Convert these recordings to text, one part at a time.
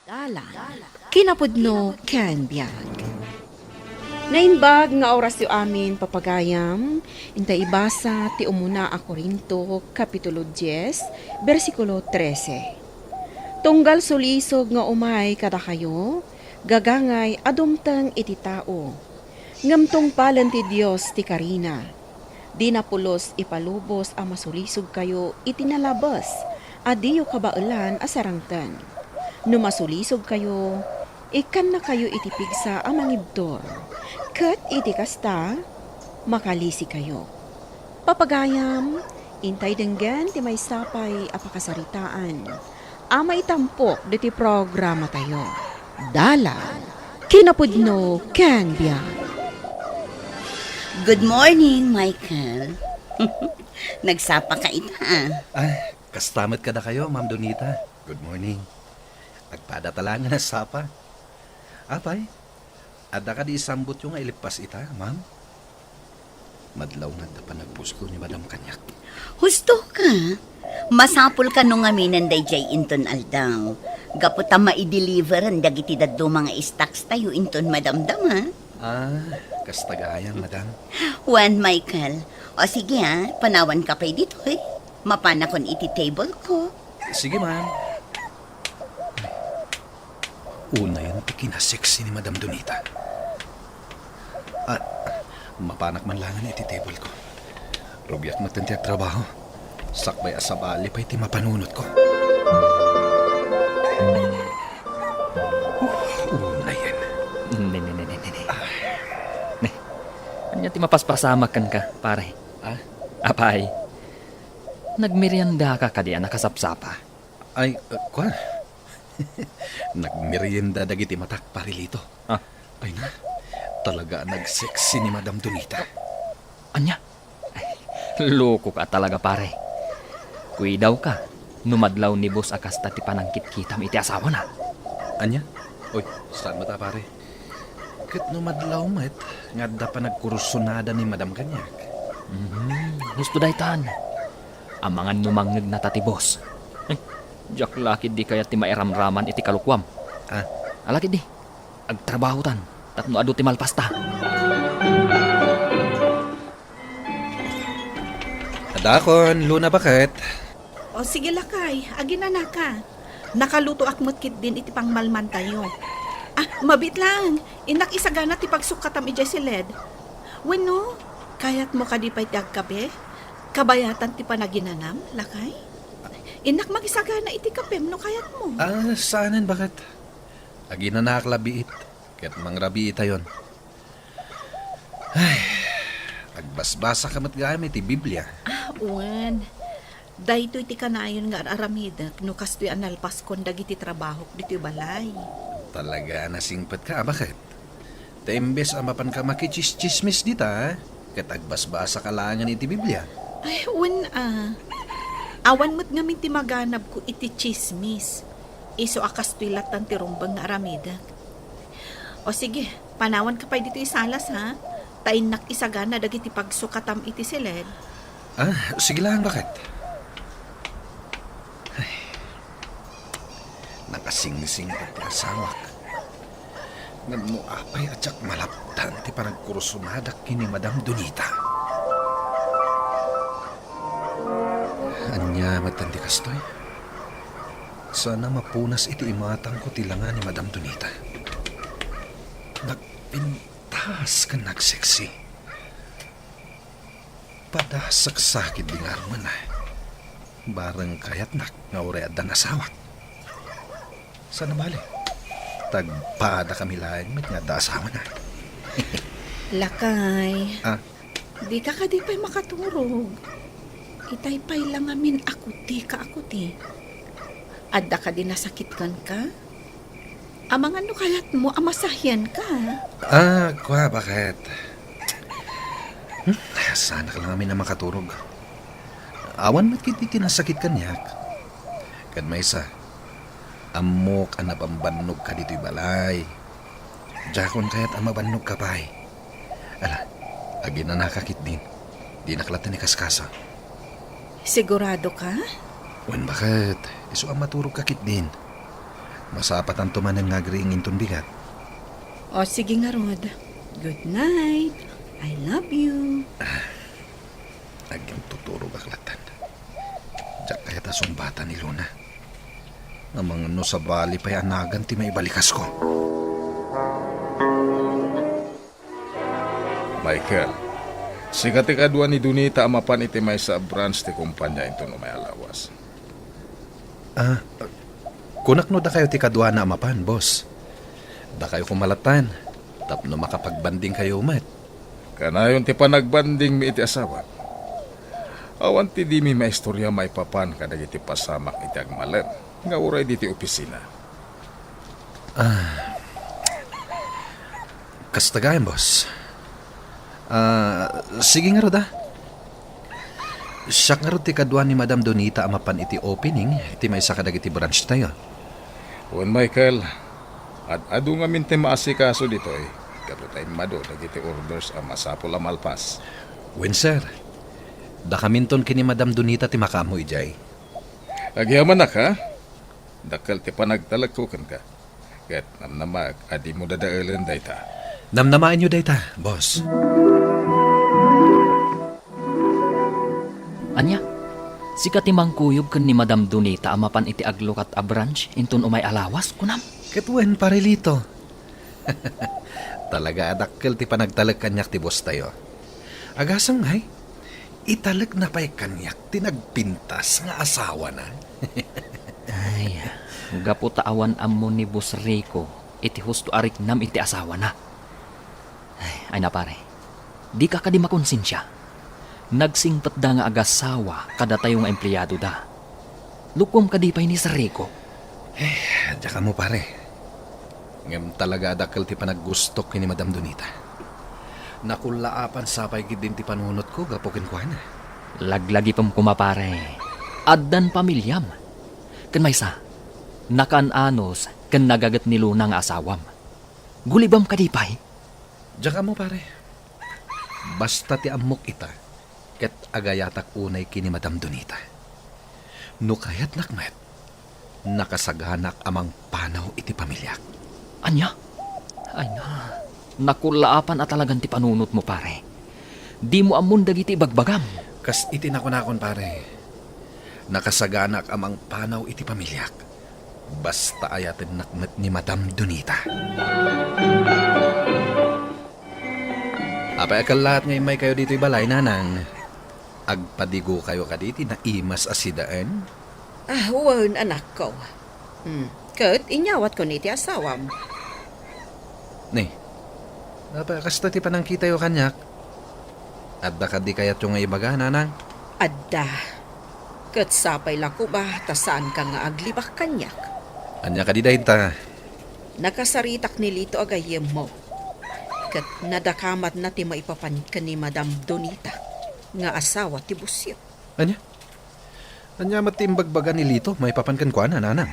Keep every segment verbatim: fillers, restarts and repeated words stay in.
Dalan, kinapudno ken biag. Naimbag nga orasyo amin, papagayam, inta ibasa ti umuna a Corinto, Kapitulo dies, bersikulo trese. Tunggal sulisog nga umay kadakayo, gagangay a dumteng iti tao. Ngem tungpalen ti Dios ti karina. Dina pulos ipalubos a masulisogkayo iti nalabes a diyo kabaelan a sarangten. No masulisogkayo, ikkannakayo iti pigsa a mangibtur, ket iti kasta, makalisikayo. Papagayam, intay denggen ti maysa pay a pakasaritaan a maitampok ditoy programatayo. Dalan, kinapudno ken biag. Good morning, Michael. Nagsapa ka ita, ah. Ay, kasta met kadakayo, Ma'am Donita. Good morning. Agpada ta laeng a nagsapa. Apay, adda kadi isambutyo nga ileppas ita, ma'am? Madlaw nga adda panagpusko ni Madam kaniak. Husto ka. Masapul kano ngaminen daydiay inton aldaw. Gapu ta maideliveran dagiti dadduma nga stocks tayo inton madamdama. Ah, kasta gayam, madam. Wen, Michael. O sige, ah, panawan ka pay ditoy. Mapanakon iti table ko. Sige, ma'am. Unayen ti kinasexy ni Madam Donita. Ah, mapanak man laengen iti table ko. Rugiak met ti agtrabaho. Sakbay a sabali pay ti mapanunotko. Unayen. Ne, ne, ne, ne, ne, ne. Ah. Ne. Ania ti mapaspasamak kenka, pare? Ah? Apay, nagmeriendaka kadi a nakasapsapa? Ay, uh, kua. Nagmerienda dagiti matak, Pare Lito. Ah. Ay na, talaga a nagsexy ni Madam Donita. Ania? Ay, loko ka talaga, pare. Kuidawka, no madlaw ni boss a kasta ti panangkitkitam iti asawana. Ania? Oy, saan met a, pare? Ket no madlaw met nga adda panagkursunada ni Madam kaniak. Mhm, husto daytan. Amangan no mangngegna ta ti boss. Eh, diak la ketdi kayat ti mairamraman iti kalukuam. Ah. Ala ketdi, agtrabahotan tapno adu ti malpasta. Adakon, Luna, baket. O, sige, lakay, aginanaka. Nakalutoak met ketdin iti pangmalmantayo. Ah, mabiit laeng, innak isagana ti pagsukkatam idiay siled. Wenno, kayatmo kadi pay ti agkape? Kabayatan ti panaginanam, lakay? Innak mangisagana iti kapem no kayatmo. Ah, saanen, baket. Aginanaak la biit, ket mangrabiitayon. Ay, agbasbasaka met gayam iti Biblia. Ah, wen. Daytoy ti kanayon nga ar-aramidek no kastoy a nalpaskon dagiti trabahok ditoy balay. Talaga a nasingpetka, a, baket? Ta imbes a mapanka makitsismis dita, ket agbasbasaka laengen iti Biblia. Ay, wen a. Awan met ngamin ti maganabko iti tsismis. Isu a kastoy lattan ti rumbeng nga aramidek. O sige, panawanka pay ditoy salas, ha? Ta innak isagana dagiti pagsukatam iti siled. Ah, sige lang, baket. Ay, nakasingsingpet ti asawak. Ngem no apay a diak malapdan ti panagkursunadak ken ni Madam Donita. Ania met ti kastoy? Saan a mapunas iti imatangko ti langa ni Madam Donita. Nagpintas ken nagseksi. Padasak sakit di nga armen, ay. Bareng kayatnak nga uray addan asawak. Saan a bale? Tagpada kami laeng met nga adda asawana. Lakay. Ah? Dika kadi pay makaturog? Itay pay la ngamin a kuti ka a kuti. Adda kadi nasakit kenka? Amangan no kayatmo a masahianka. Ah, kua, baket? Hmm? Saanak la ngamin a makaturog. Awan met ketdi ti nasakit kaniak. Ket maysa, ammok a nabambannogka ditoy balay. Diakon kayat a mabannogka pay. Ala, aginanaka ketdin. Dinak latta ikaskaso. Sigurado ka? Wen, baket, isu a maturogka ketdin. Masapatanto manen nga agriing inton bigat. O, sige ngarud. Good night. I love you. Agtuturogak latta. Diak kayat a sungbatan ni Luna. Amangan no sabali pay a nagan ti maibalikas ko. Michael, sika ti kadua ni Donita a mapan iti maysa a branch ti kumpania inton umay a lawas. Ah, kunak no dakayo ti kaduana a mapan, boss. Dakayo koma lattan, tapno makapagbandingkayo met. Kanayon ti panagbandingmi iti asawak. Awan ti dimi maistorya maipapan kadagiti pasamak iti agmalem nga uray diti opisina. Ah, kasta gayam, boss. Ah, sige ngarud, ah. Siak ngarud ti kadua ni Madam Donita a mapan iti opening ti maysa kadagiti branch tayo. Wen, Michael, ad-adu ngamin ti maasikaso ditoy, gapu ta immadu dagiti orders a masapul a malpas. Wen, sir. Dakaminton ken ni Madam Donita ti makaammo idiay. Agyamanak, ha? Dakkel ti panagtalekko kenka. Ket namnamaek a dimo dadaelen dayta. Namnamaenyo dayta, boss. Ania? Sika ti mangkuyog ken ni Madam Donita a mapan iti aglukat a branch inton umay a lawas, kunam? Ket wen, Pare Lito. Talaga a dakkel ti panagtalek kaniak ti boss tayo. Agasem ngay, italekna pay kaniak ti nagpintas nga asawana. Ay, gapu ta awan ammo ni Boss Rico iti husto a riknam iti asawana. Ay, ay na, pare. Dika kadi makonsensia. Nagsingpetda nga agasawa kadatayo nga empleadoda. Lukom kadi pay ni Sir Rico? Eh, diak ammo, pare. Ngem talaga a dakkel ti panaggustok ken ni Madam Donita. Nakullaapan sapay ketdin ti panunotko gapu kenkuana. Laglagipem koma, pare. Addan pamiliam. Ken maysa, nakaan-anos ken nagaget ni Luna nga asawam. Gulibam kadi pay? Diak ammo, pare. Basta ti ammok ita, ket agayatak unay ken ni Madam Donita. No kayatnak met, nakasaganak a mangpanaw iti pamiliak. Ania? Ay na, nakullaapan a talagan ti panunotmo, pare. Dimo ammon dagiti ibagbagam. Kas iti nakunakon, pare, nakasaganak a mangpanaw iti pamiliak. Basta ayatennak met ni Madam Donita. Apay a kellaat nga immaykayo ditoy balay, Nanang? Agpadigokayo kadi ti naimas a sidaen? Ah, wen, anakko. Hmm. Ket inyawatko ni ti asawam. Ni, apay a kasta ti panangkitayo kaniak? Adda kadi kayatyo nga ibaga, Nanang? Adda. Ket sapay la koma ta saanka nga aglibak kaniak. Ania kadi dayta? Nakasaritak ni Lito a gayyemmo. Ket nadakamatna ti maipapan ken ni Madam Donita nga asawa ti bossyo. Ania? Ania met ti imbagbaga ni Lito maipapan kenkuana, Nanang?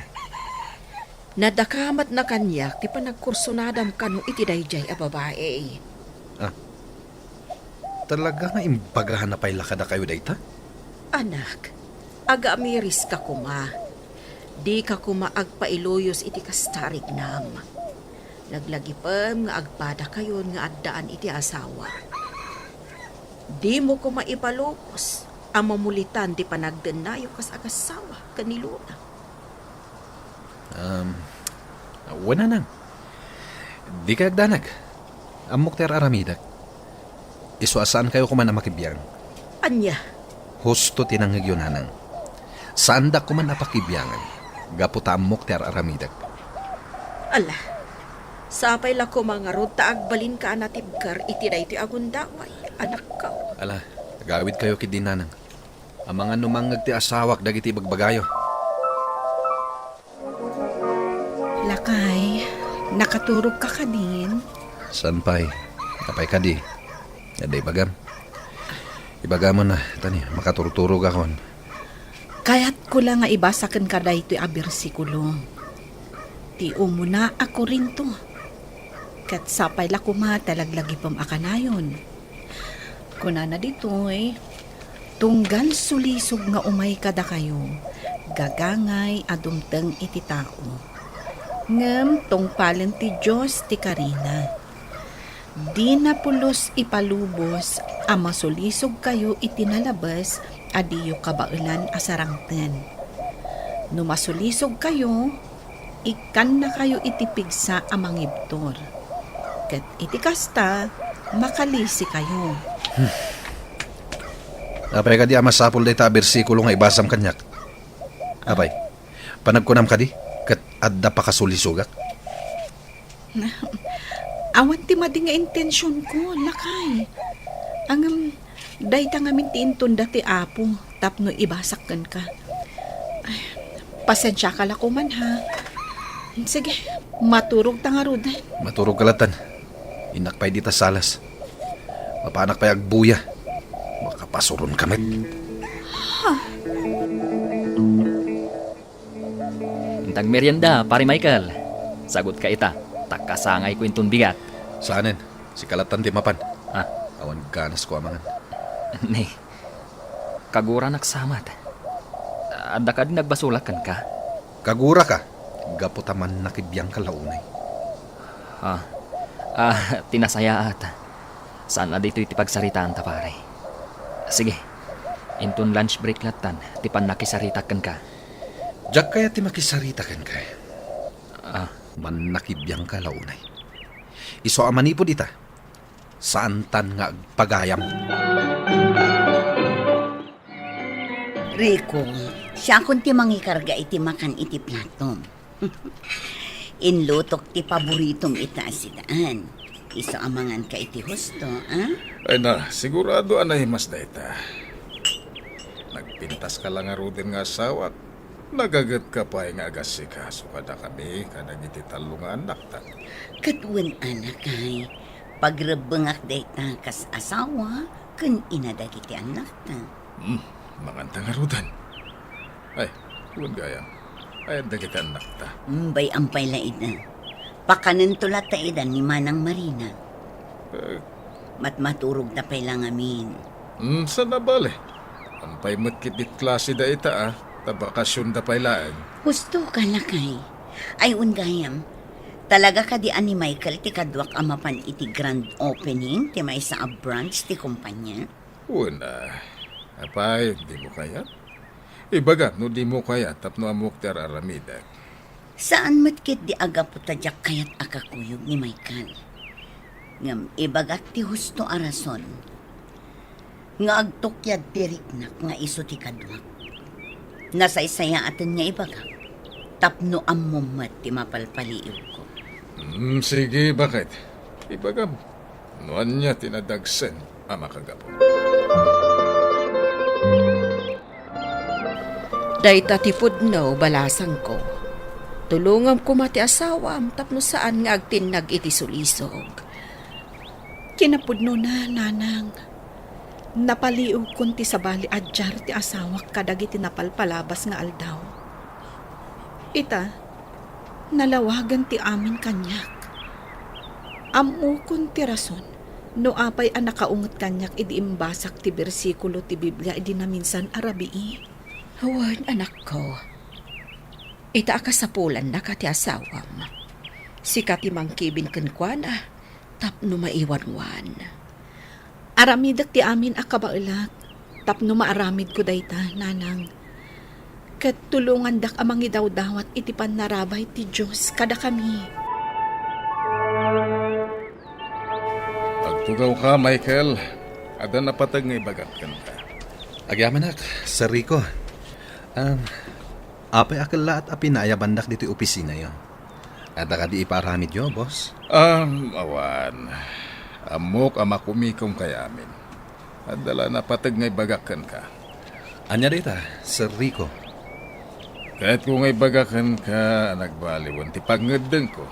Nadakamatna kaniak ti panagkursunadam kano iti daydiay a babai. Ah. Talaga nga imbagana pay la kadakayo dayta? Anak, agaamiriska koma. Dika koma agpailuyos iti kasta a riknam. Laglagipem nga agpadakayon nga addaan iti asawa. Dimo koma ipalubos a mamulitan ti panagdennayo kas agasawa ken ni Luna. Um, wen, Nanang. Dikay agdanag. Ammok ti ar-aramidek. Isu a saankayo koman a makibiang. Ania? Husto ti nangngegyo, Nanang. Saandak koman a pakibiangan gapu ta ammok ti ar-aramidek. Ala, sapay la koma ngarud ta agbalinka a natibker iti daytoy a gundaway, anakko. Ala, agawidkayo ketdi, Nanang. Amangan no mangngeg ti asawak dagiti ibagbagayo. Lakay, nakaturogka kadin? Saan pay? Apay kadi? Adda ibagam? Ibagam man, tani, makaturturogakon. Kayatko la nga ibasa kenka daytoy a bersikulo. Ti umuna a Corinto. Ket sapay la koma ta laglagipem a kanayon. Kunana ditoy, "Tunggal sulisog nga umay kadakayo, gagangay a dumteng iti tao. Ngem tungpalen ti Dios ti karina. Dina pulos ipalubos a masulisogkayo iti nalabes a diyo kabaelan a sarangten. No masulisogkayo, ikkannakayo iti pigsa a mangibtur. Ket iti kasta, makalisikayo. Apay kadi a masapul dayta a bersikulo nga ibasam kaniak? Apay, panagkunam kadi, ket adda pakasulisogak? Awan ti madi nga intensionko, lakay. Ngem, dayta ngamin ti intunda ti Apo tapno ibasak kenka. Ay, pasensiaka la koman, ha. Sige, maturogta ngaruden. Maturogka lattan. Innak pay dita salas. Mapanak pay agbuya. Makapasuronka met. Inta agmerienda, Pare Michael. Sagutka ita, ta kasangayko inton bigat. Saanen, sika lattan ti mapan. Ah. Awan ganasko a mangan. Ne, kaguranak sa met. Adda kadi nagbasolak kenka? Kaguraka, gapu ta mannakibiangka la unay. Ah, ah, ti nasayaat. Saan a ditoy ti pagsaritaanta, pare. Sige, inton lunch break lattan ti pannakisaritak kenka. Diak kayat ti makisarita kenka. Ah. Mannakibiangka la unay. Isu a manipud ita, saantan nga agpagayam. Rico, siakon ti mangikarga iti makan iti platom. Inlutok ti paboritom ita a sidaan. Isu a manganka iti husto, a? Ay na, sigurado a nahimas dayta. Nagpintaska la ngaruden nga asawak. Nagagetka pay nga agasikaso kadakami kadagiti tallo nga annakta. Ket wen a, lakay, pagrebbengak dayta kas asawa ken ina dagiti annakta. Hmm, manganta ngaruden. Ay, wen gayam. Ay, dagiti annakta. Hmm, bay-am pay la ida. Pakanento latta ida ni Manang Marina. Eh. Matmaturogta pay la ngamin. Hmm, saan a bale. Ampay met ket dit klase dayta, a, ta bakasionda pay laeng. Husto ka, lakay. Ay, wen gayam. Talaga kadi a ni Michael ti kaduak a mapan iti grand opening ti maysa a branch ti kumpanya? Wen a. Apay, dimo kayat? Ibagam no dimo kayat tapno ammok ti ar-aramidek. Saan met ketdi a gapu ta diak kayat a kakuyog ni Michael. Ngem ibagak ti husto a rason nga agtukyad ti riknak nga isu ti kaduak. Nasaysayaaten nga ibagak tapno ammom met ti mapalpaliiwko. Hmm, sige, baket. Ibagam. No ania ti nadagsen a makagapu. Dayta ti pudno, balasangko. Tulongam koma ti asawam tapno saan nga agtinnag iti sulisog. Kinapudnona, nanang, napaliiwkon ti sabali a diar ti asawak kadagiti napalpalabas nga aldaw. Ita, nalawagen ti amin kaniak. Ammokon ti rason no apay a nakaunget kaniak idi imbasak ti bersikulo ti Biblia idi naminsan a rabii. Wen, anakko, ita a kasapulannaka ti asawam. Sika ti mangkibin kenkuana tapno maiwanwan. Aramidek ti amin a kabaelak tapno maaramidko dayta, nanang. Ket tulongandak a mangidawdawat iti pannarabay ti Dios kadakami. Agtugawka, Michael. Adda napateg nga ibagak kenka. Agyamanak, Sir Rico. Um, apay a kellaat a pinaayabandak ditoy opisinayo? Adda kadi ipaaramidyo, boss? Um, awan. Ammok a makumikom kay amin. Adda la napateg nga ibagak kenka. Ania dayta, Sir Rico? Kayatko nga ibagak kenka a nagbaliwen ti pangngeddengko.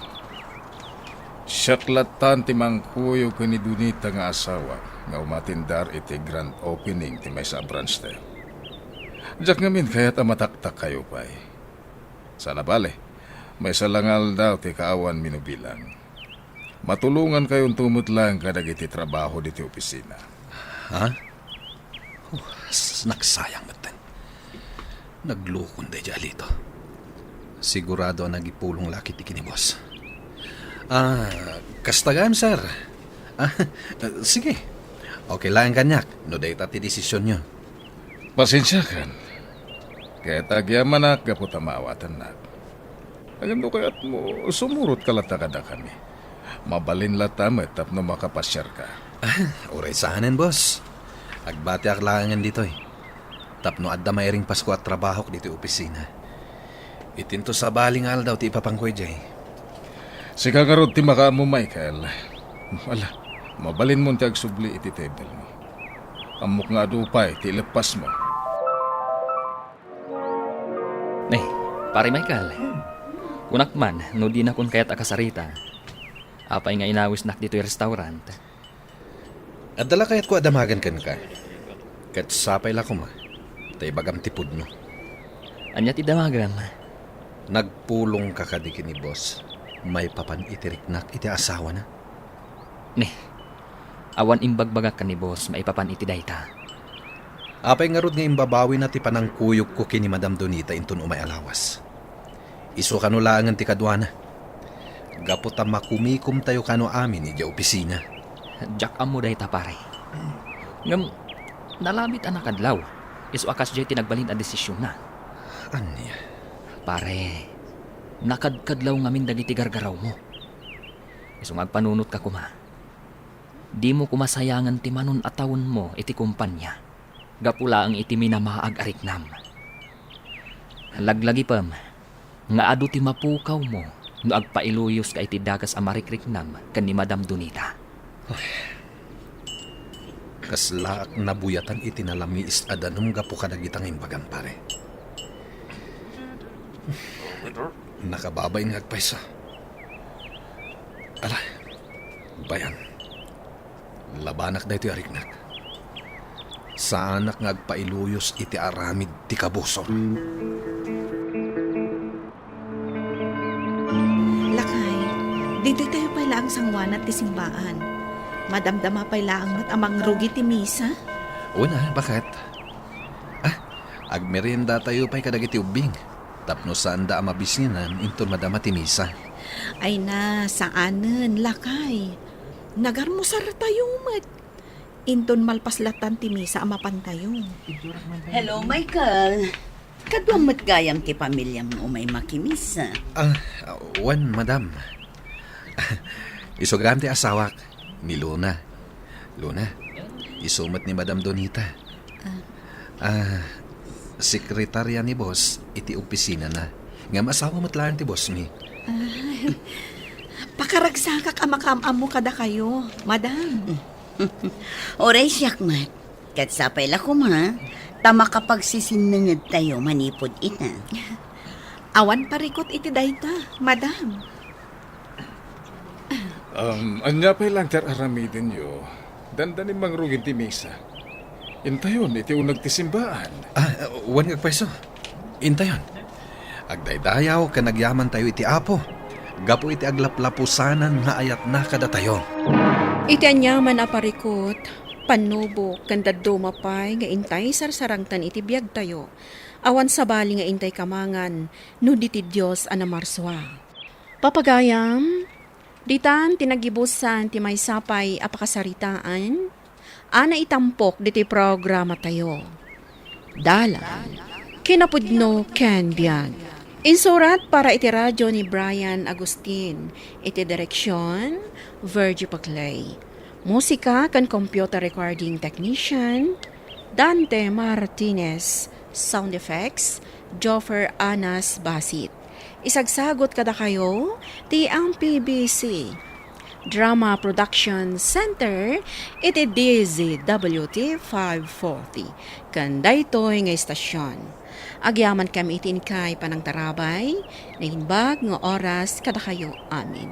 Siak lattan ti mangkuyog ken ni Donita nga asawa nga umatindar iti grand opening ti maysa a branch tayo. Diak ngamin kayat a mataktakkayo pay. Saan a bale, maysa la nga aldaw ti kaawan minubilang. Matulongankayonto met laeng kadagiti trabaho ditoy opisina. Ha? Oh, s-, nagsayang metten. Naglukon daydiay a Lito. Sigurado a nagipulong la ketdi ken ni boss. Ah, kasta gayam, sir. Ah, sige. Okay laeng kaniak no dayta ti desisionyo. Pasensiakan. Ket agyamanak gapu ta maawatannak. Ngem no kayatmo, sumurotka latta kadakami. Mabalin latta met tapno makapasiarka. Ah, uray saanen, boss. Agbatiak laengen ditoy. Tapno adda mairingpasko a trabahok ditoy opisina. Itinto sabali nga aldaw ti ipapangko idiay. Sika ngarud ti makaammo, Michael. Ala, mabalinmon ti agsubli iti table mo. Ammok nga adu pay ti ileppasmo. Eh, Pare Michael, kunak man no dinakon kayat a kasarita. Apay nga inawisnak ditoy restaurant? Adda la kayatko a damagen kenka. Ket sapay la koma, ta ibagam ti pudno. Ania ti damagem? Nagpulongka kadi ken ni boss maipapan iti riknak iti asawana? Ne, awan imbagbagak ken ni boss maipapan iti dayta. Apay ngarud nga imbabawina ti panangkuyogko ken ni Madam Donita inton umay a lawas? Isu kano laengen ti kaduana. Gapu ta makumikomtayo kano amin idiay opisina. Diak ammo dayta, pare. Ngem, nalabit a nakadlaw. Isu a kasdiay ti nagbalin a desisionna. Ania? Pare, nakadkadlaw ngamin dagiti gargarawmo. Isu nga agpanunotka koma. Dimo koma sayangen ti manon a tawenmo iti kompania. Gapu laeng iti minamaag a riknam. Laglagipem nga adu ti mapukawmo no agpailuyoska iti dakes a marikriknam ken ni Madam Donita. Kaslaak nabuyatan iti nalamiis a danum gapu kadagita nga imbagam, pare. Nakababain nga agpayso. Ala, bayan. Labanak daytoy a riknak. Saanak nga agpailuyos iti aramid ti kabusor. Lakay, ditoy tayo pay laeng sanguanat ti simbaan. Madamdama pay laeng met a mangrugi ti misa? Wen a, baket. Ah, agmerienda tayo pay kadagiti ubbing. Tapno saanda a mabisninan inton madama ti misa. Ay na, saanen, lakay. Nagarmusar tayo met. Inton malpas latan ti misa a mapantayo. Hello, Michael. Kaduam met gayam ti pamiliam nga umay makimisa. Ah, wen, madam. Isu gayam ti asawak, ni Luna. Luna, isu met ni Madam Donita. Ah. Ah, sekretarya ni boss iti opisinana. Ngem asawa met laeng ti boss mi. Ah, pakaragsakak a makaam-ammo kadakayo, madam. Uray siak met. Ket sapay la koma, ta makapagsisinnengedtayo manipud ita. Awan parikut iti dayta, madam. Um, ania pay laeng ti ar-aramidenyo? Dandani mangrugi ti misa. Intayon iti uneg ti simbaan. Ah, wen nga agpayso. Intayon. Agdaydayaw ken agyamantayo iti Apo, gapu iti aglaplapusanan nga ayatna kadatayo. Iti aniaman a parikut, pannubok, ken dadduma pay nga intay sarsarangtan iti biagtayo. Awan sabali nga intay kamangan no di ti Dios a namarsua. Papagayam, ditan ti nagibusan ti maysa pay a pakasaritaan a naitampok ditoy programatayo. Dalan, kinapudno ken biag. Insurat para iti radio ni Brian Agustin, iti direksion, Virgie Paclay. Musika ken computer recording technician, Dante Martinez. Sound effects, Joffer Anas Basit. Isagsagut kadakayo ti M P B C Drama Production Center iti D Z W T five forty. Ken daytoy nga istasyon, agyamankami iti inkay panangtarabay, naimbag nga oras kadakayo amin.